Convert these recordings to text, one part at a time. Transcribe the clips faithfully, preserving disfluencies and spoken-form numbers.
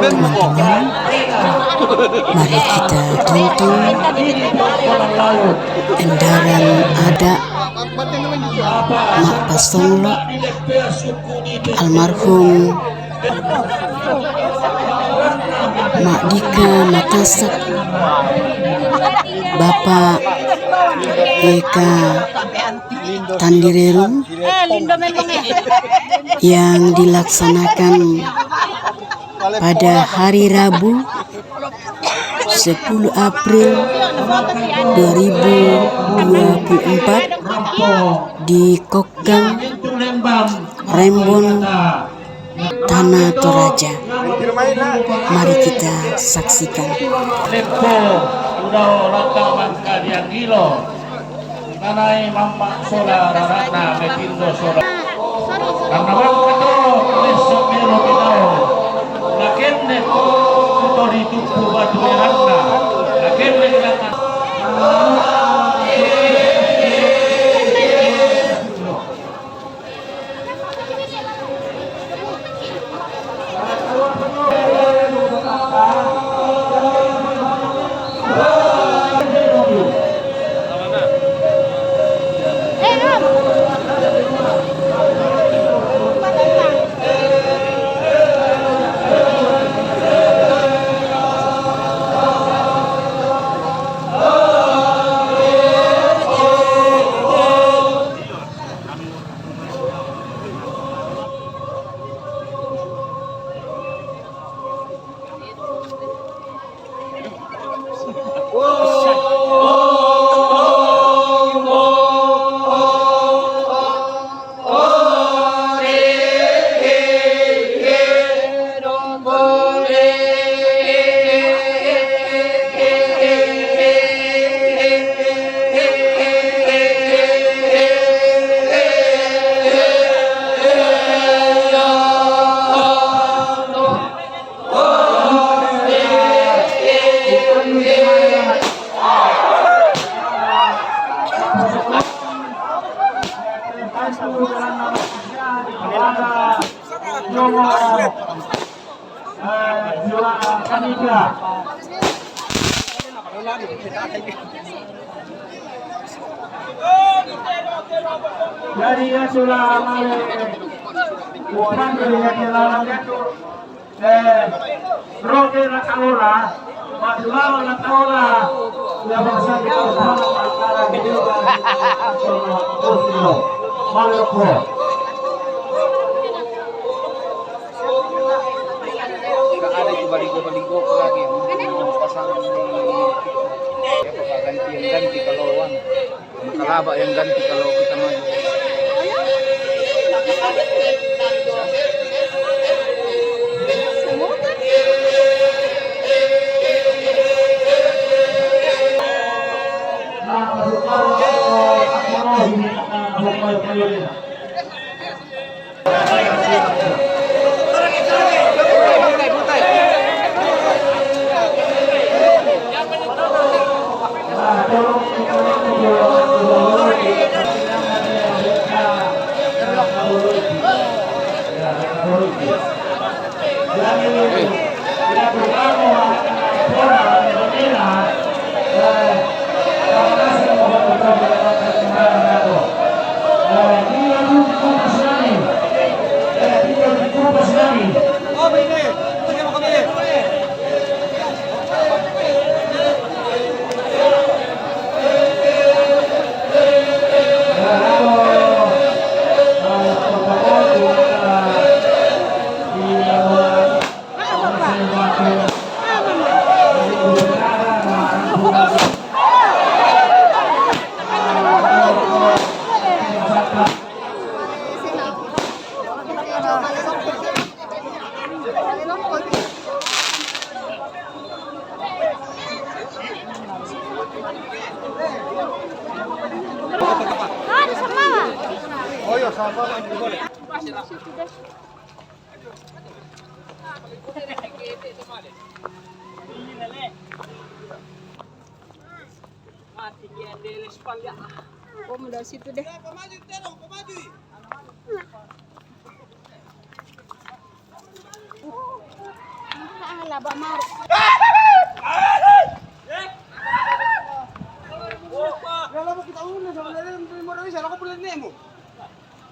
Teman-teman, mari kita tonton endaran adat Mak Pasonglo, almarhum Mak Dika Matasak, Bapak Y K Tandirerung, yang dilaksanakan pada hari Rabu, sepuluh April dua ribu dua puluh empat, di Kokang Rembon, Tanah Toraja. Mari kita saksikan. Leppo, Udao, Rata, Mangkali, Anggilo. Nanai mamma sola rarana metindo sola. Karena mangkato, lesso melo pinao. Lakenne kuto dituppu batu eranna. Lakenne. Jadi ya sudah male. Bukan dari yang dilarang itu. Eh, Roke Nataola, Madulawa Nataola, ya bangsa kita sama antara Hindu dan Muslim. Male ko. Nggak ada itu baligo-baligo lagi, mau pasang di, ya, apa, ganti, ganti kalau uang. Makalaba yang ganti kalau kita maju. Mati dia, dia spal ya. Gua mau dari situ deh. Pemaju, terong, pemaju. Taba mau. Wala mo kita una sa wala rin mo rin sa ako pala nemo.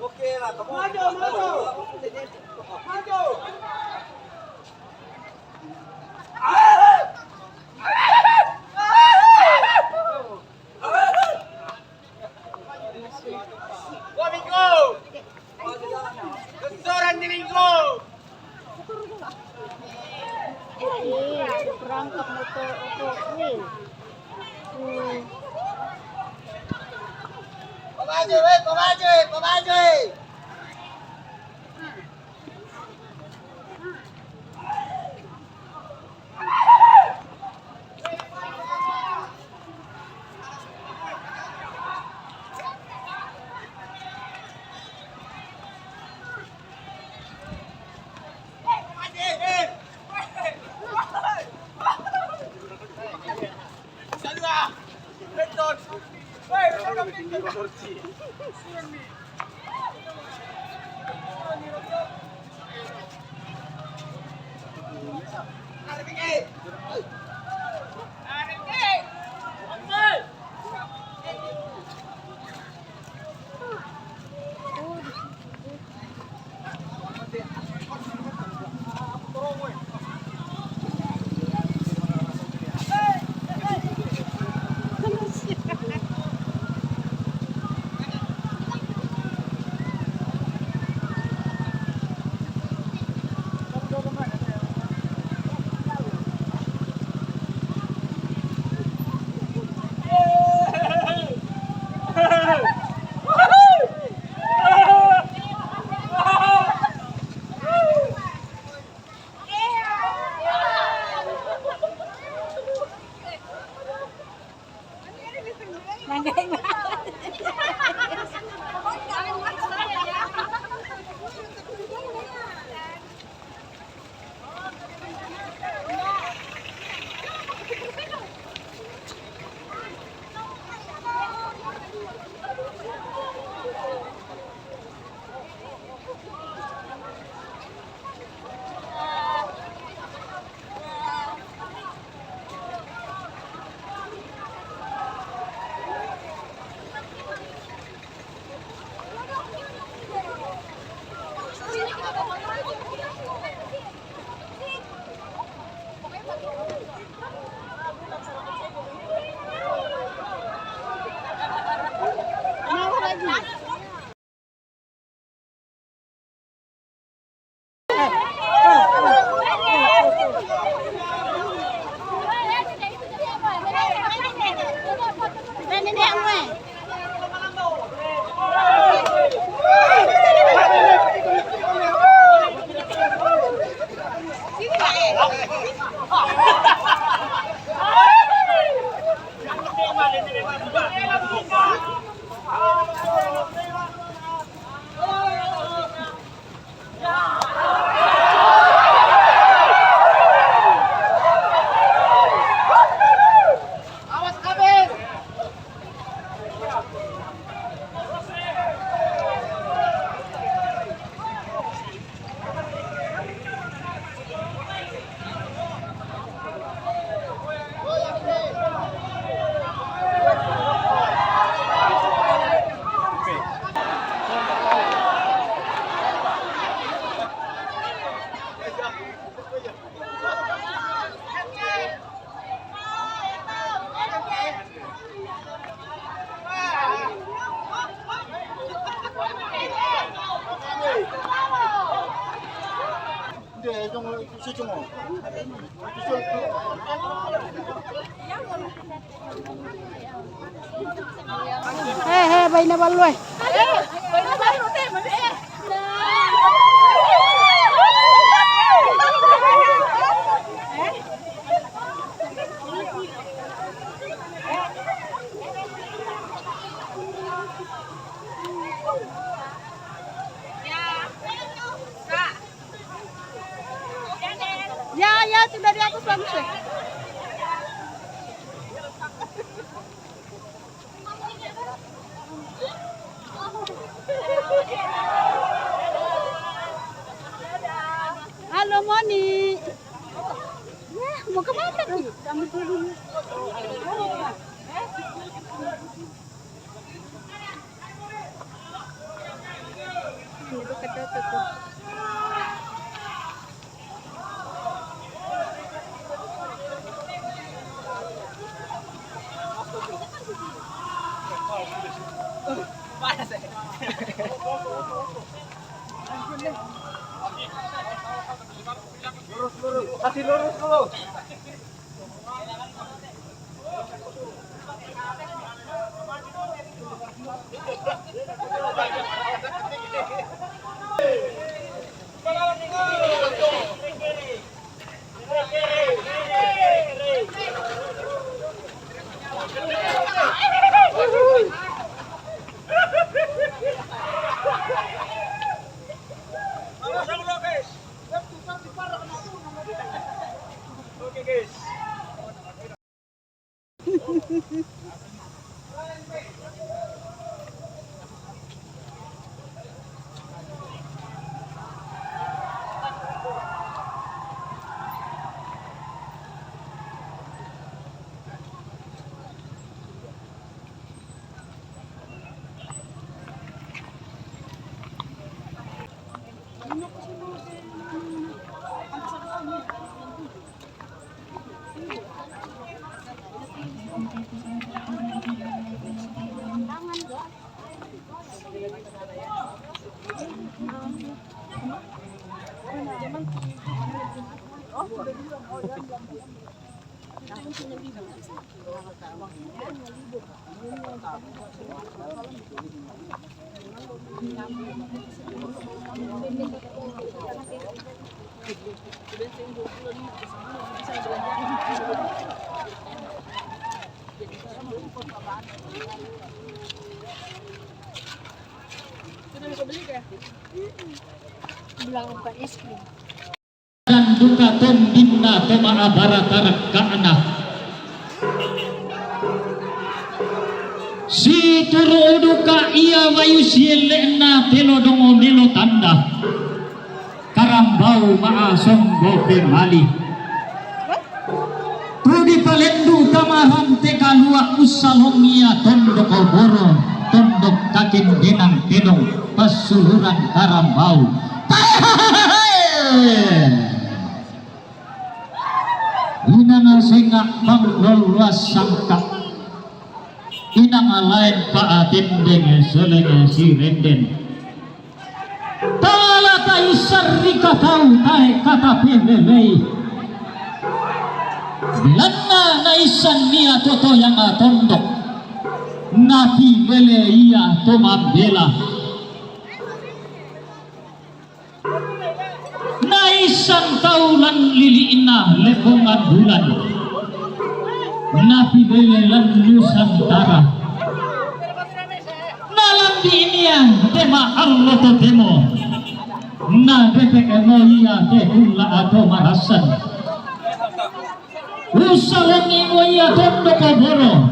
Okay na, come on. Majo, majo. Majo. Domingo! Doktor Domingo! Eh, perangkap motor oto, eh. Hmm. Pabaju, eh, pabaju, pabaju. He, he, baina ballo e. Ya, ya, sudah di atas bagus deh. Halo, Moni. Lurus, lurus. Kasih lurus dulu. Bilang bukan es krim. Dan duka tombinna to ma'abara tarakka'na. Situru' duka ia wayu sielle'na telo dongo melo tanda. Karambau ma'asonggo pemali. Tu dipalendu' tama rante kalua' ussalong ia tondok oboro, tondok kakendenan tedong, passuhuran karambau. Inang senga' panglolloan sangka', inang laen pa'atendeng seleng sirenden. Tala taissan ri katau tae' katapelelei. Belanna naissan ia to toyang tondok, napilele ia to mambela. Naissan tau lan lili'na lembongan bulan, napilele lan Nusantara. Nalambi' ia te ma'allo totemo, nadepekmo ia te kulla' to marassan. Ussalongimo ia tondok oboro,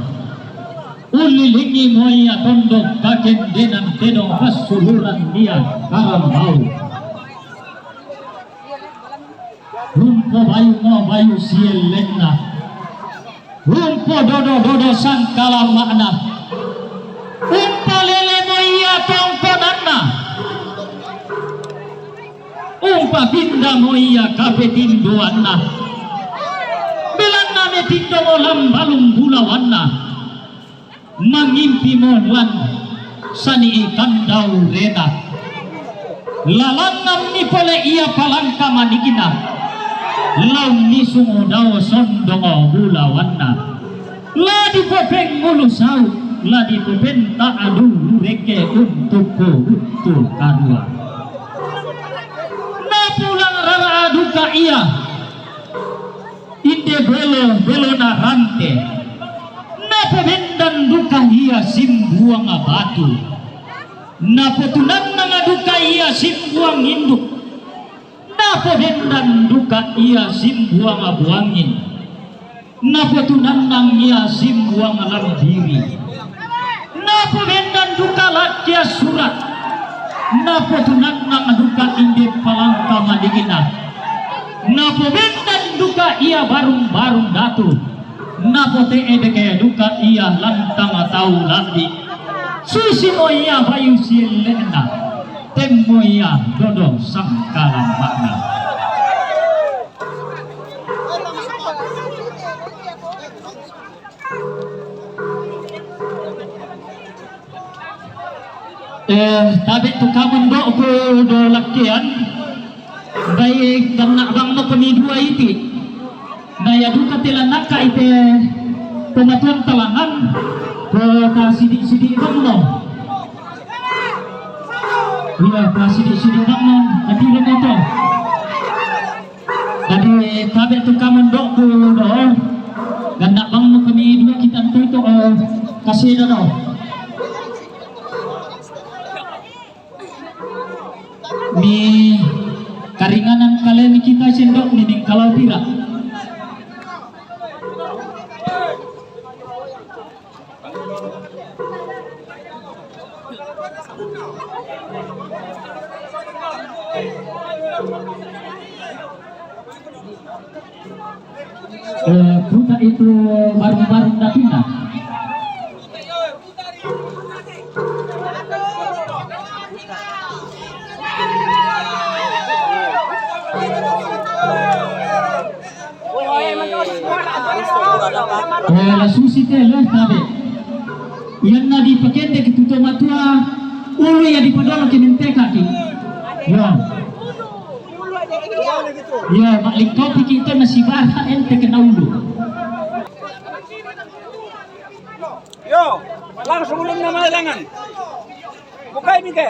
ullilingimo ia tondok kakendenan tedong, passuhuran ia karambau. Umpobayumo bayu siellenna, umpododo-dodo sangkalamma'na, umpalelemo ia tongkonanna. Umpapindamo ia kapetindoanna, belanna metindomo lan balung bulawanna, mangimpimo lan sani'i kandaurena. Lalannammi pole ia palangka manikna, la unnisung dao sondong bulawanna. La dipopengngulu sau', la dipopenta'du rekke untukku buttu karua. Napulang rara'a duka ia, inde belo-belona rante. Napobendan duka ia simbuang batu. Napotunannang duka ia simbuang induk. Napobendan duka ia simbuang buangin. Napotunannang ia simbuang lambiri. Napobendan duka lakkia sura'. Napotunannang duka inde palangka manikna. Napobendan duka Ka ia barung-barung datu, napote'e deke duka ia lantang tau la'bi. Susi mo ia bayu sielle'na, temmo ia dodong sangkalamma'na. Eh, tabe' tu kamu ndo'ku do lakkean, bai ganna' bang mako ni dua iti. Na ia duka te lanaka ite pematuan talangan, ko tasidi-sidi bangmo. Iya, tasidi-sidi bangmo, adilo moto. Jadi, tabe' tu kamu ndo'ku do, ganna' bang mako ni dua kita ntoito, eh, kaseda do. Mi karinganan kalemi kita sendo ni ning kalau pira. Eh, puta itu barung-barung dapina. Eh, la susi te, le, tabe'. Iyanna dipakendeki tu to matua, ulu iya dipodoloki mentekaki. Iya. Iya, ma'lingkopiki to nasibara ente kena ulu. Yo, langsung ulunna mae lengan. Bukai mike.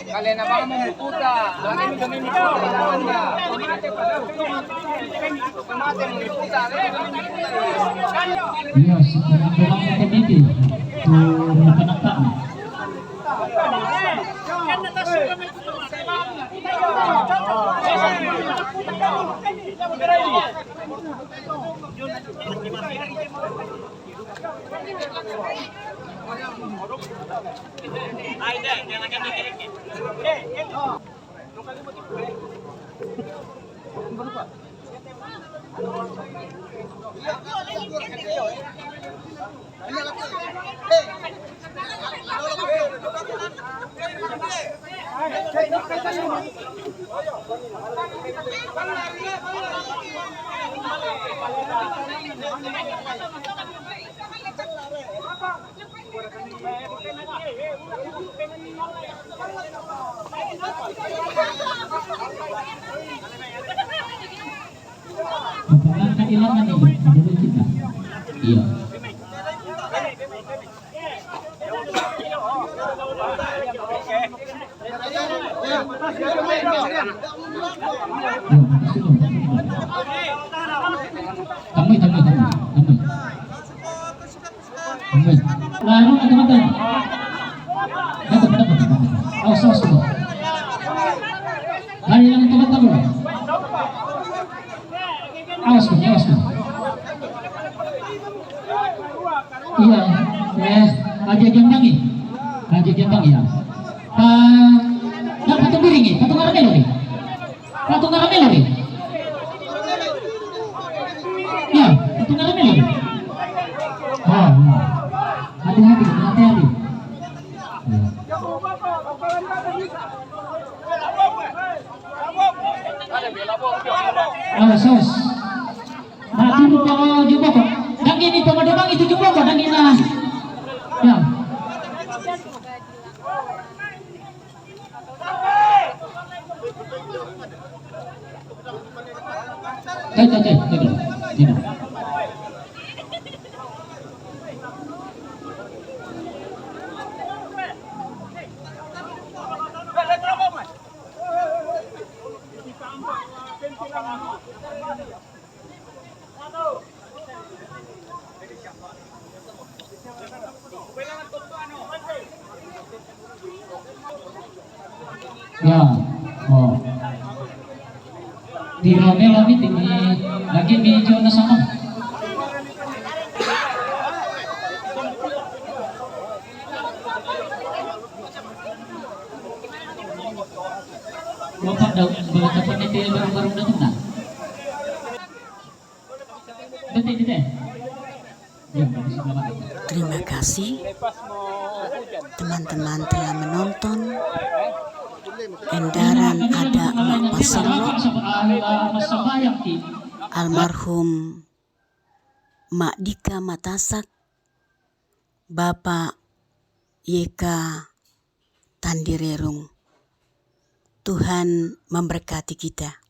Kalena bang memukuta, kami kami mukuta. Iya, sekarang memang otomatis. Tuh, rata-rata. Iya. Tamai, tamai, tamai, tamai. Tamai. Lalu, teman-teman. Dapat, dapat, dapat. Awas, awas, teman. Lari, lari, teman-teman. Awas, Bang, awas, Bang. Iya, eh, Raja Jambangi. Raja Jambangi, ya. Pa, ndak patung biring, eh, patung aramelo, eh. Patung aramelo, eh. Ya, patung aramelo, eh. Oh, oh. Hati-hati, hati-hati. Ya. Awas, awas. Nah, tunggu pang juboko. Dangin ni pang dobang itu juboko, dangin na. Ya. Cai, cai, cai, cai dulu. Cai dulu. Ya, oh. Di Romelo ni tinggi. Jimmy Jonasano. Bapak Daud, bapak dapat nanti bareng-bareng datang, nah. Betul, betul. Ya, bagus banget. Terima kasih teman-teman telah menonton. Endaran ada Mak Paselo, almarhum Mak Dika Matasak, Bapak Y K Tandirerung. Tuhan memberkati kita.